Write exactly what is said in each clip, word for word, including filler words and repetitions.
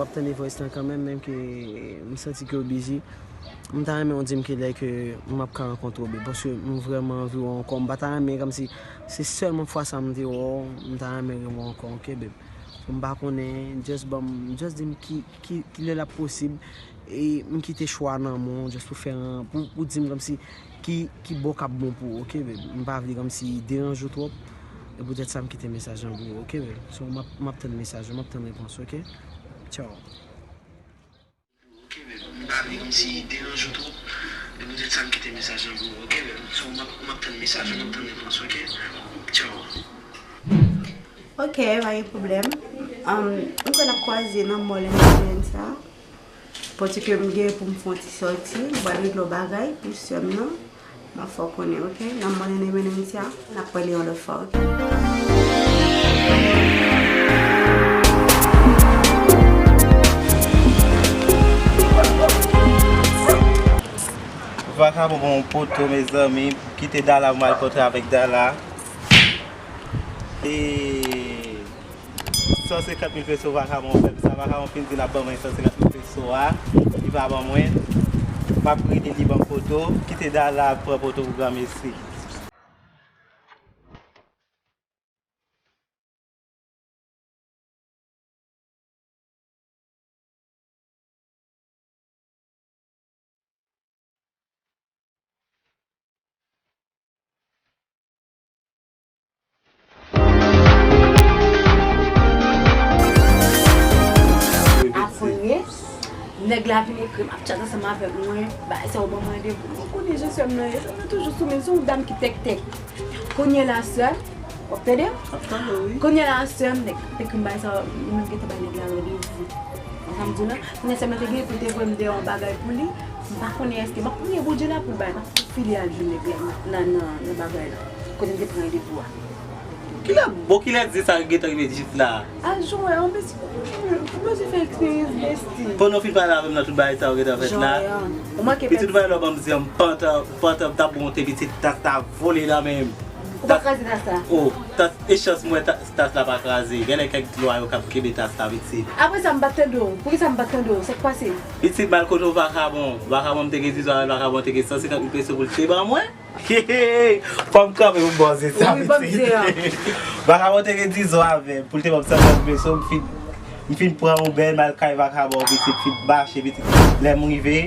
W ap tande voice lan kanmenm, menm ke m santi ke w busy. M ta renmen w di m kilè ke m ap ka rankontre w, babe, paske m vrèman anvi wè w ankò. M pa ta renmen kòmsi se sèlman fwa sa m te wè w, m ta renmen rewè w ankò, oke, babe? M pa konnen, just ban m, just di m ki, ki, kilè l ap posib, e m kite chwa nan men w, just pou fè, pou, pou di m kòmsi ki, ki bò k ap bon pou ou, oke, babe? M pa vle kòmsi deranje w twòp, e poutèt sa m kite mesaj lan pou ou, oke, babe? So, m ap, m ap tann mesaj ou, m ap tann repons ou, oke? Tchao. Ok, babe. M pa vle kòmsi deranje w twòp. E poutèt sa m kite mesaj lan pou ou, ok, babe? So, m ap, m ap tann mesaj ou, m ap tann repons ou, ok? Tchao. Ok, pa gen pwoblèm. Um, m kwè n ap kwaze nan mall nan semèn sa. Paske m gen pou m fè yon ti sòti, m pral regle yon bagay pou sè m nan. M ap fè w konnen, ok? Nan mòn nan M N M T a, n ap pale yon lòt fwa, ok? Vakabon pran yon poto, mezanmi. Kite Dala, m al kontre avèk Dala. E san senkant mil peso vakabon fè pou sa. Vakabon fin di l ap ban mwen san senkant mil peso a, li pa ban mwen. M ap rele li ban m poto. Kite Dala pran poto pou granmesi. Apre, nèg la vin ekri m, ap tchat ansanm avèk mwen, bagay sa yo ban m randevou. Ou konnen jan sè m nan ye, sè m nan toujou sou men, se yon dam ki tèktèk. Kounye la, sè m, w ap tande m? M ap tande w, wi. Kounye la, sè m, nèg, nèg ki bay sa, li menm gentan bay nèg la randevou. Konn sa m di w la? Kounye a, sè m nan te gen pou l te voye m dèyè yon bagay pou li. M pa konnen èske, m ap priye Bondye la pou l bay, m ap file al jwenn nèg la nan, nan, nan bagay la. Kote m te pran randevou a. Kilè, bon, kilè di sa gentan rive jis la? A, Joel, ou bezwen, ou bezwen fè eksperyans, bestie. Pandan w fin pale avè m nan tout bagay sa yo gentan fèt la. Joel, ou manke pèdi. Pitit, ou pa lè w ban m zen, m pantan, pantan m t ap monte, pitit, tas la vole nan men m. Ou pa kraze tas la? Oh, tas, e chans mwen, tas, tas la pa kraze. Genlè kèk dlo a yo k ap kenbe tas la, pitit. Apre sa, m pa t tande w. Poukisa m pa t tande w? Sa k pase? Pitit, m al kote yon vakabon. Vakabon, m te gen dizon avè l, vakabon te gen san senkant mil peso pou l te ban mwen. Fò m kanpe pou m ba w zen sa, pitit. Wi, ban m zen an. Vakabon te gen dizon avè m pou l te ban m san senkant mil peso, m fin, m fin pran yon bèl, m al kay vakabon, pitit, fin mache, pitit. Lè m rive,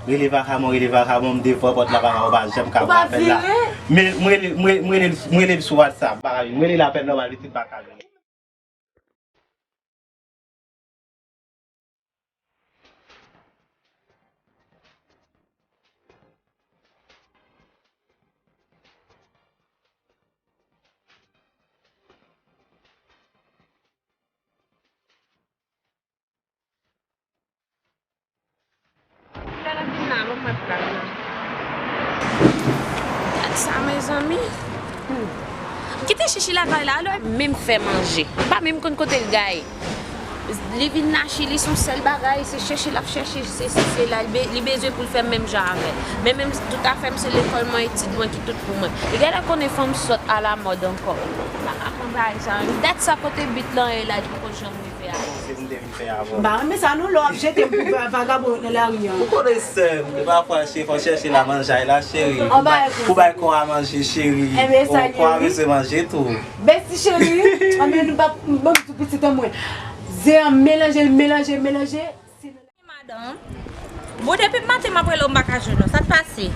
rele vakabon, rele vakabon, m devan pòt la, vakabon pa janm ka pran apèl la. Ou pa vire? Men, m rele, m rele, m rele, m rele l sou WhatsApp, m pa ka jwenn. M rele l apèl nòmal, pitit, m pa ka jwenn. Kilè l ap vin la, ban m wè plat la. Gad sa, mezanmi. Hmm. Kite chichi lakay la, alò, menm fè manje. Li pa menm konn kote l gaye. Li vin nan Chili, se yon sèl bagay, se chèche l ap chèche, se, se, se la, li be-, li bezwen pou l fè menm jan avè l. Men menm tout afè m, se lekòl mwen, etid mwen ki tout pou mwen. Li genlè konnen fanm sòt alamòd ankò. M pa ka pran bagay sa. Dat sa kote bit lan ye la, li poko janm rive a. Se pou m te vin fè avè w. M pa renmen sa non, lè w ap jete m pou va-, vagabon nan lari an. Ou konnen sè m, e pafwa, cheri, fò chèche la manjay la, cheri. Pou bay, pou bay kò a manje, cheri. Enben, sa l ye, wi. Kò a bezwen manje tou. Besti cheri, anben nou pa, ban m di w pitit an mwen. Zen an melanje, melanje, melanje. Madanm, bon, depi maten m ap rele w, m pa ka jwenn ou. Sa k pase?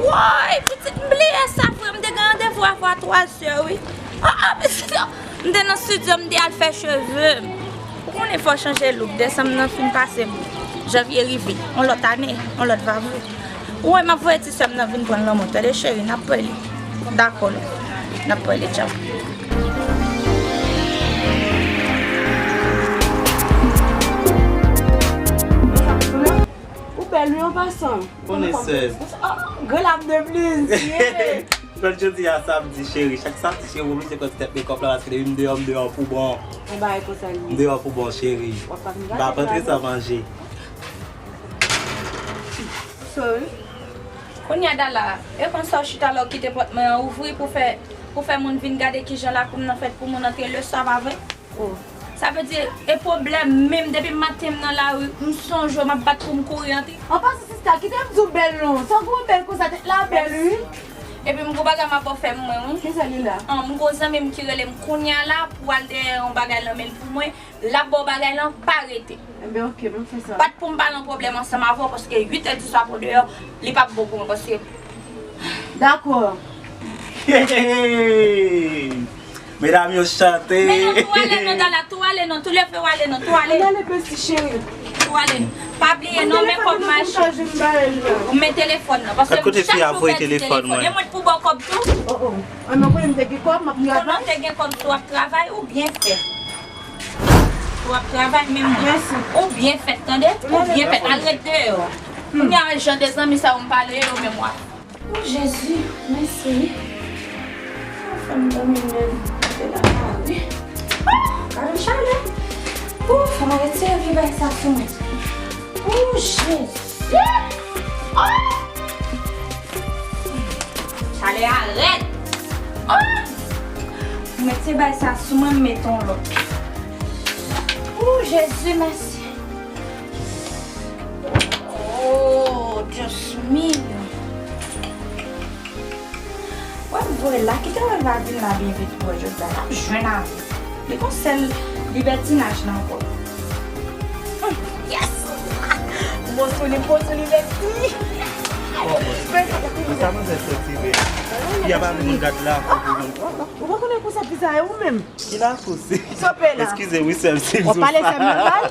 Woy, pitit, m bliye sa vre. M te gen randevou avè w a twazè, wi. Ah, ah, pitit, m te nan estidyo, m te al fè cheve m. Ou konnen fò chanje look. Desanm nan fin pase, janvye rive. On lòt ane, on lòt vavou. Ou wè, m ap voye ti sè m nan vin pran l nan men w, tande cheri, n ap pale. Dakò, non. N ap pale, tchaw. Ou bèl, wi, an pasan. Konnen sè. Ah, grenn ap de plis, yeah. Lòt jodi a samdi, cheri. Chak samdi, cheri, ou oblije pran ti tèt mekòp la, paske depi m deyò, m deyò pou bon. Yon bagay konsa l ye. M deyò pou bon, cheri. W ap pa vin gate m pa antre san manje. Sorry. Kounye a, Dala, e konsa w chita la, w kite pòt mwen an ouvri pou fè, pou fè moun vin gade kijan lakou m nan fèt pou moun antre le swa, pa vre? Oh, Sa vle di, e pwoblèm menm, depi maten m nan lari, m sonje w, m ap bat pou m kouri antre. An pasan, sista, kite m di w bèl non. Sa w gwo bèl konsa, tèt la bèl, wi. Epi m gwo bagay m ap ba w fè m mwen, wi. Kisa li la? An, m gwo zanmi m ki rele m kounye a la pou al dèyè yon bagay nan men l pou mwen. L ap ba w bagay lan, pa rete. Enben, oke, m ap fè sa. Bat pou m pa nan pwoblèm ansanm avè w, paske uit è di swa pou deyò, li p ap bon pou mwen, paske Dakò. Medam yo chante. Men non, tou ale non, Dala, tou ale non, tou leve w ale non, tou ale. Ann ale, besti cheri. Tou ale. Pa bliye non, men kòb mache. Ou men telefòn nan, paske m chak jou pèdi telefòn. E mwen pou ba w kòb tou? Oh, oh. An, mwen konnen m te gen kòb, m ap travay. Konnen w te gen kòb tou, w ap travay, ou byen fèt. Ou ap travay menm mwen. Ou byen fèt, tande? Ou byen fèt, al ret deyò. Kounye a, jan de zanmi sa yo m pale yo menm w ap. O Jezi, mèsi wi. Ou fè m dòmi menm. Te la wi. Ah, gade chalè. Ou fè m retire vye bagay sa sou mwen. O Jezi. Ah! Chalè a rèd. Oh! Mete bay sa sou mwen, m mete yon lòt. Oh, Jezi, mèsi. Oh, Dios mío. Wè, m voye la, kite wè l va vin la byen vit pou wè jodi a, l ap jwenn avè. Li gon sèl libètinaj nan kò l. Yes! Bon sou li, bon sou li, mèsi. Mwen sa manzè soti vre. Y ap ap vin gad la pou pou moun. Ou pa konnen kou sa pizza e ou menm? Ki la kou se? Sope la. Eskize wi sèm si m sou sa. Ou pale sèm nan pal?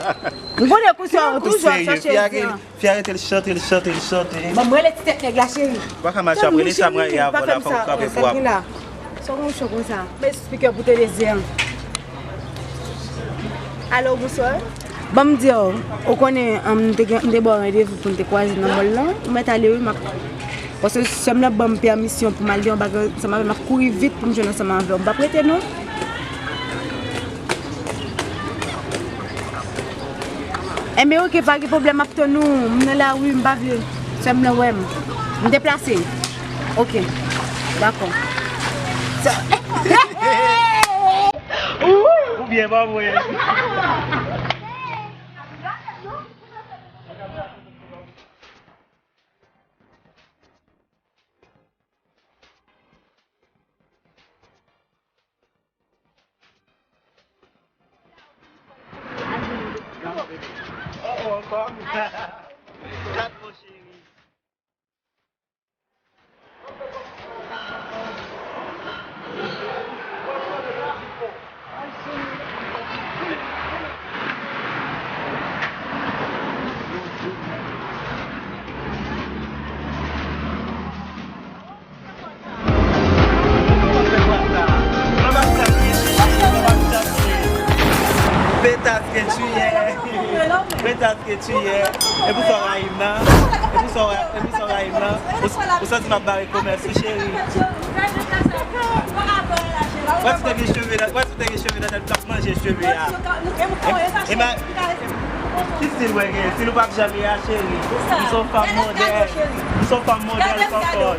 M konnen kou sa ou toujou ap chache di an. Fè arete l chante, l chante, l chante. Bon, mwen rele ti tèt nèg la, cheri. Ou pa ka mache ap rele sa, mwen ye avè w la, fòk ou kanpe pou ap. Sa w gen cho konsa? Men sou spikè pou te leze an. Alo, bonswa. Ban m di w, ou konnen, an, m te gen, m te ba w randevou pou n te kwaze nan mòl lan. Ou mèt ale wi, m ap, paske sè m nan ban m pèmisyon pou m al gen yon bagay ansanm avè l, m ap kouri vit pou m jwenn ansanm avè w. M p ap rete non. Enben, oke, pa gen pwoblèm, m ap tann ou. M nan lari, m pa vle sè m nan wè m. M deplase. Oke. Dakò. Ou byen, pa vre? Oh, oh, ankò. Gad mon cheri. Petas que tu es. Petas que tu es. E pou sa w rayi m nan? E pou sa w, e pou sa w rayi m nan? Ou, ou santi m ap bare komès wi, cheri? Wè si w te gen cheve nan, wè si w te gen cheve nan tèt, w t ap manje cheve a. E, e ma, ki stil mwen gen? Stil ou p ap janm ye a, cheri. M se yon fanm modèl. M se yon fanm modèl, konfò.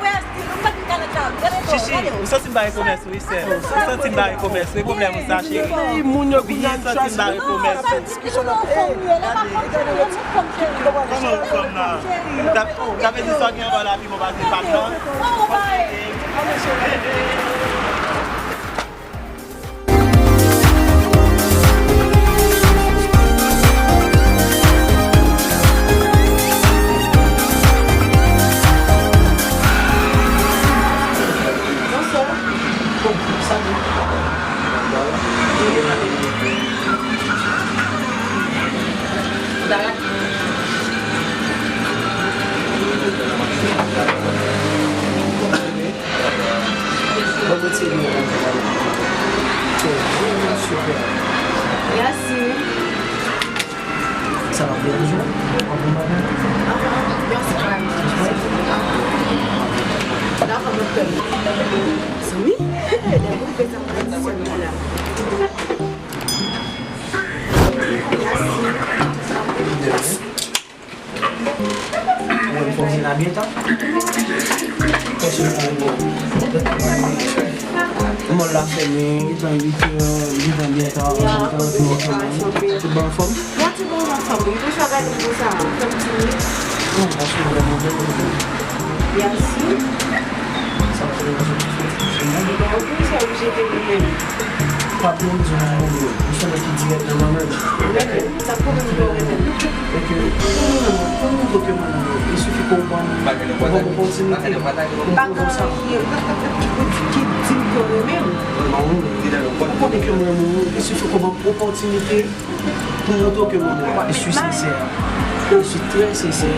Chichi, ou santi m bare komès wi, sè. Ou santi m bare komès wi, pwoblèm ou sa, cheri. Ou santi m bare komès wi. Kòman ou fanm nan? Sa, sa vle di sa w gen anba w la pi bon pase pa m nan? Mèsi. Sa va byen toujou? An bon bagay? Mèsi, frè. Dakò, doktè. Zanmi, lè pou fè sa pou sèlman la. Mèsi. Mwen fò vin la byen tan. Fò si mwen bon. Mòl la fèmen, li tan uit è, li tan byen ta, li tan tou ansanm. Tout bon anfòm? Bon, tout bon anfòm. Wi, pou sa gade pou sa, fè m ti minit. Non, paske vrèman bèl. Yasmin. Sa fè yon ti fè ti fè. Ebyen, ou konn sa ou jete li menm. Pa byen di nan mwen, ou se nèg ki dirèk nan manman. Sa pwoblèm ou renmen. E ke pou nou, pou nou montre ke manman, il suffit ke w ban nou yon opòtinite pou nou pwouve sa. Ki di m ke w renmen m. Ou konnen ke m renmen w, il suffit ke w ban m opòtinite pou montre ke m renmen w. Je suis sincère. Je suis très sincère.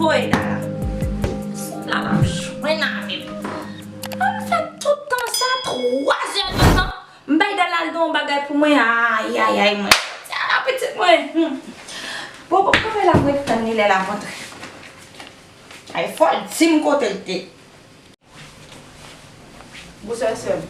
Voye la la. Se la la m jwenn avè m. An fèt tout tan sa, twa zè de tan, m bay dal al nan yon bagay pou mwen, ayayay mwen. Ti ala pitit mwen. Hmm. Bon, bon, kanpe la mwen tann li lè l ap antre. Ay, fò l di m kote l te. Bonswa sè m.